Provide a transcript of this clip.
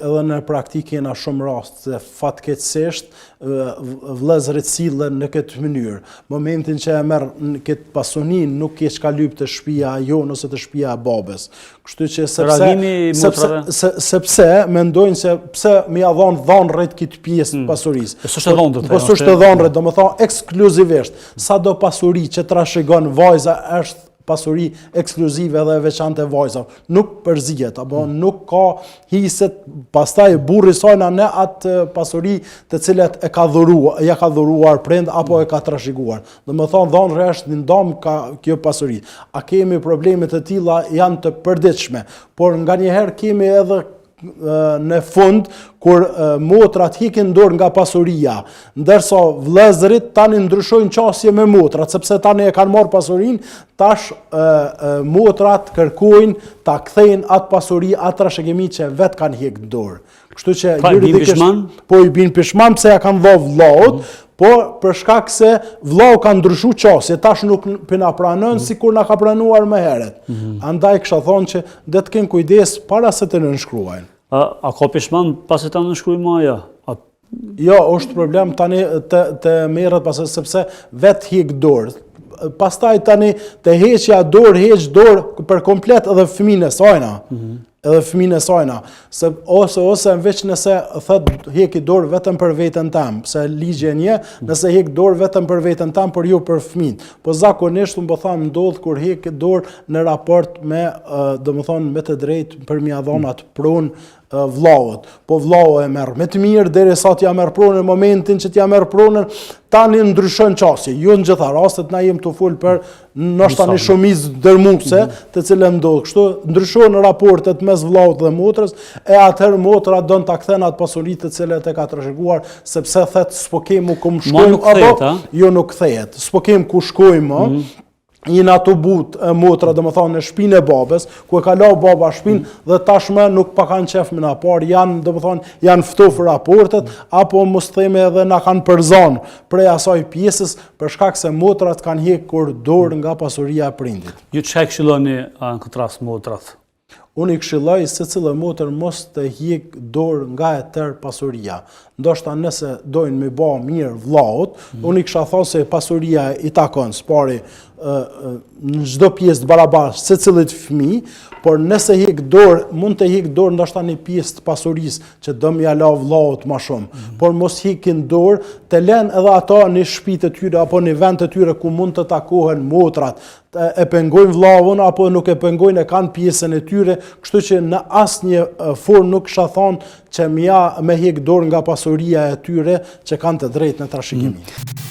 edhe në praktikë jena shumë raste, fatkeqësisht vëllezërit sillen në këtë mënyrë. Momentin që e merr këtë pasuni, nuk ke çka lyp te shpia jonë ose te shpia e babës. Kështu që sepse sepse se, sepse mendojnë se pse me ia dhon dhanrrit këtë pjesë të hmm. pasurisë. Po s'është e dhëndrit. Po s'është e dhëndrit, domethënë ekskluzivisht, sado pasuri që trashëgon vajza është pasuri ekskluzive dhe e veçantë e vajzave. Nuk përzihet, apo hmm. nuk ka hiset, pastaj burri sajna në atë pasuri të cilat e ka dhuruar, ja ka dhuruar prind apo e ka trashëguar. Domethënë, dhanrri është i ndam ka kjo pasuri. A kemi probleme të tilla janë të përditshme, por nganjëherë kemi edhe në fund, kur motrat hekin dorë nga pasuria, ndërsa vëllezërit tani ndryshojnë qasje me motrat, sepse tani e kanë marrë pasurinë, tash motrat kërkojnë ta kthejnë atë pasuri, atë trashëgimi që vetë kanë hek dorë. Kështu që pra, juridikisht po i bin pishman pse ja kanë dhonë vllaut, mm. po për shkak se vllau ka ndryshu qasje, tash nuk po na pranon mm. sikur na ka pranuar më herët. Mm -hmm. Andaj kisha thonë që do të kenë kujdes para se të nënshkruajnë. A, a ka pishman pasi ta nënshkruajnë ma ja? A... Jo, është problem tani të, të merret pasi sepse vetë hek dorë. Pastaj tani të heqja dorë, heq dorë për komplet edhe fëmijën e sajna. Mm -hmm. edhe fëmijën e sajna, se ose ose veç nëse thot heki dorë vetëm për veten tem, se ligji e njeh, nëse hek dorë vetëm për veten tem, por jo për fëmijën. Po zakonisht unë po tham ndodh kur hek dorë në raport me, domethënë me të drejtë për m'ia dhon atë pronë vllaut. Po vllau e merr me të mirë derisa t'ia merr pronën në momentin që t'ia merr pronën, tani ndryshon qasje. Jo në gjitha rastet na jemi tu fol për ndoshta një shumicë dërmuese, mhm. të cilën ndodh kështu, ndryshojnë raportet mes vllaut dhe motrës, e atëherë motra don ta kthen atë pasuri të cilët e ka trashëguar, sepse thet s'po kem ku shkojmë apo jo nuk kthehet. S'po kem ku shkojmë më. Mm -hmm. Jena tubu motra, domethonë, në shpinë e babës, ku e ka la baba shpinë, mm. dhe tashmë nuk pa kanë qef me na parë, janë, domethonë, janë ftof raportet, apo mos themi edhe na kanë përzonë prej asaj pjesës, për shkak se motrat kanë hekur dorë nga pasuria e prindit. Ju çka i këshilloni në këtë rast motrat? Unë i këshilloj secilë motër mos të hjek dorë nga e tërë pasuria. Ndoshta nëse dojnë me ba mirë vllaut, mm. unë i kisha thonë se pasuria i takon s'pari në çdo pjesë të barabartë secilit fëmijë, por nëse hek dorë, mund të hek dorë ndoshta një pjesë të pasurisë që do me ia la vllaut ma shumë, mm -hmm. por mos hekin dorë, të lënë edhe ato në shtëpi të tyre apo në vend të tyre ku mund të takohen motrat, e pengojnë vllavun apo nuk e pengojnë e kanë pjesën e tyre, kështu që në asnjë formë nuk kisha thonë që me ja me hek dorë nga pasuria e tyre që kanë të drejtë në trashëgimi. Mm.